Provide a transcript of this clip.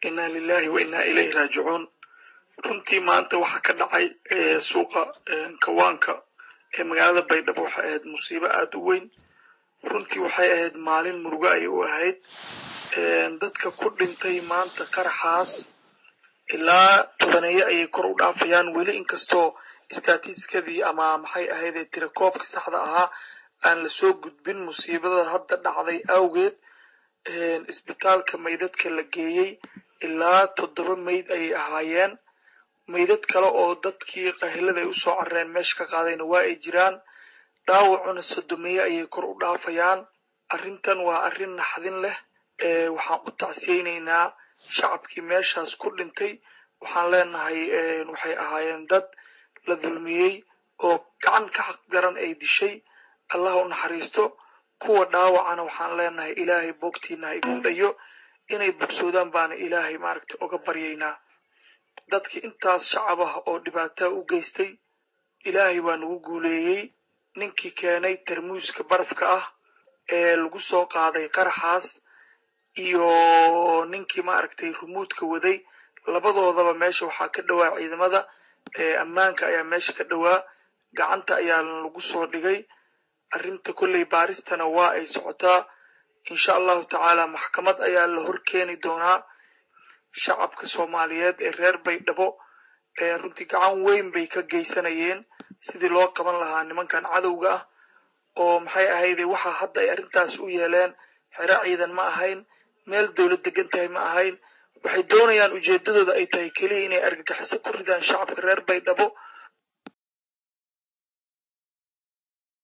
Inna lillahi wa inna ilayhi raajicuun. Runtii maanta waxa ka dhacay suuqa kawaanka ee magaalada Baydhabo waxay ahayd musiibo aad u weyn. Runtii waxay ahayd maalin murugo ay u ahayd dadka ku dhintay maanta qaraxaas. Ilaa 10-eeyo ayay kor u dhaafayaan weli, inkastoo istaatiskadii ama maxay ahayd tirakoobkii saxda ahaa aan lasoo gudbin musiibada hadda dhacday awgeed. Isbitaalka maydadka la geeyey ilaa 7 mayd ayay ahaayeen. Maydad kale oo dadkii qahilada ay usoo carareen meesha ka qaadayna waa ay jiraan. Dhaawacuna 30-eeye ayay kor u dhaafayaan. Arrintan waa arrin naxdin leh. Waxaan u tacsiyeynaynaa shacabkii meeshaas ku dhintay. Waxaan leenahay waxay ahaayeen dad la dulmiyey oo gacan ka xaq daran ay dishay, Allah u naxariisto. Kuwa dhaawacana waxaan leenahay Ilaahay boogtiina ha idin dhayo, inay bogsoodaan baana Ilaahay maaragtay oga baryaynaa. Dadkii intaas shacabaha oo dhibaataa u geystay, Ilaahay baa nagu guuleeyey. Ninkii keenay tarmuuska barafka ah ee lagu soo qaaday qaraxaas iyo ninkii maaragtay rumuudka waday, labadoodaba meesha waxaa ka dhowaa ciidamada ammaanka ayaa meesha ka dhowaa, gacanta ayaa lagu soo dhigay. Arrinta kolley baaristana waa ay socotaa, insha Allahu tacaala maxkamad ayaa la hor keeni doonaa. Shacabka Soomaaliyeed ee reer Baydhabo runtii gacan weyn bay ka geysanayeen sidii loo qaban lahaa nimankan cadowga ah oo maxay ahayde waxa hadda ay arrintaas u yeeleen. Xero ciidan ma ahayn, meel dowlad degan tahay ma ahayn. Waxay doonayaan, ujeedadooda ay tahay keliya inay argagixiso ku ridaan shacabka reer Baydhabo.